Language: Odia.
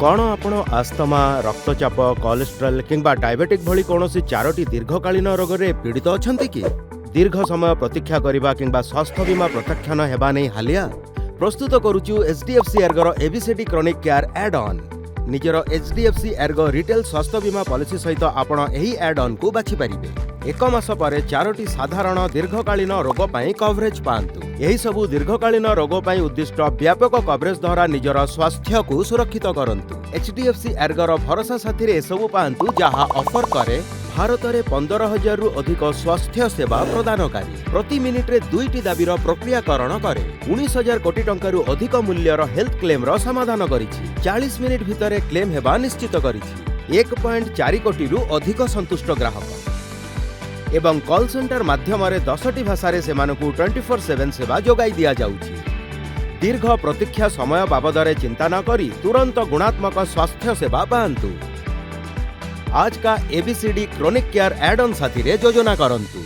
କ'ଣ ଆପଣ ଆସ୍ତମା, ରକ୍ତଚାପ, କୋଲେଷ୍ଟ୍ରଲ କିମ୍ବା ଡାଇବେଟିକ୍ ଭଳି କୌଣସି ଚାରୋଟି ଦୀର୍ଘକାଳୀନ ରୋଗରେ ପୀଡ଼ିତ ଅଛନ୍ତି କି? ଦୀର୍ଘ ସମୟ ପ୍ରତୀକ୍ଷା କରିବା କିମ୍ବା ସ୍ୱାସ୍ଥ୍ୟ ବୀମା ପ୍ରତ୍ୟାଖ୍ୟାନ ହେବା ନେଇ ହାଲିଆ? ପ୍ରସ୍ତୁତ କରୁଛୁ H D F C ergo ABCD chronic care add on. ନିଜର H D F C ergo retail ସ୍ୱାସ୍ଥ୍ୟ ବୀମା ପଲିସି ସହିତ ଆପଣ ଏହି ଆଡ୍ ଅନ୍କୁ ବାଛିପାରିବେ। ଏକ ମାସ ପରେ ଚାରୋଟି ସାଧାରଣ ଦୀର୍ଘକାଳୀନ ରୋଗ ପାଇଁ କଭରେଜ୍ ପାଆନ୍ତୁ। ଏହିସବୁ ଦୀର୍ଘକାଳୀନ ରୋଗ ପାଇଁ ଉଦ୍ଦିଷ୍ଟ ବ୍ୟାପକ କଭରେଜ୍ ଦ୍ୱାରା ନିଜର ସ୍ୱାସ୍ଥ୍ୟକୁ ସୁରକ୍ଷିତ କରନ୍ତୁ। ଏଚ୍ ଡି ଏଫ୍ ସି ଏର୍ଗୋର ଭରସା ସାଥିରେ ଏସବୁ ପାଆନ୍ତୁ, ଯାହା ଅଫର କରେ ଭାରତରେ 15,000ରୁ ଅଧିକ ସ୍ୱାସ୍ଥ୍ୟ ସେବା ପ୍ରଦାନକାରୀ, ପ୍ରତି ମିନିଟ୍ରେ ଦୁଇଟି ଦାବିର ପ୍ରକ୍ରିୟାକରଣ କରେ, 19,000 କୋଟି ଟଙ୍କାରୁ ଅଧିକ ମୂଲ୍ୟର ହେଲ୍ଥ କ୍ଲେମ୍ର ସମାଧାନ କରିଛି, 40 ମିନିଟ୍ ଭିତରେ କ୍ଲେମ୍ ହେବା ନିଶ୍ଚିତ କରିଛି, 1.4 କୋଟିରୁ ଅଧିକ ସନ୍ତୁଷ୍ଟ ଗ୍ରାହକ ଏବଂ କଲ୍ ସେଣ୍ଟର ମାଧ୍ୟମରେ 10ଟି ଭାଷାରେ ସେମାନଙ୍କୁ 24/7 ସେବା ଯୋଗାଇ ଦିଆଯାଉଛି। ଦୀର୍ଘ ପ୍ରତୀକ୍ଷା ସମୟ ବାବଦରେ ଚିନ୍ତା ନ କରି ତୁରନ୍ତ ଗୁଣାତ୍ମକ ସ୍ୱାସ୍ଥ୍ୟ ସେବା ପାଆନ୍ତୁ। ଆଜକା ABCD chronic care add on ସାଥିରେ ଯୋଜନା କରନ୍ତୁ।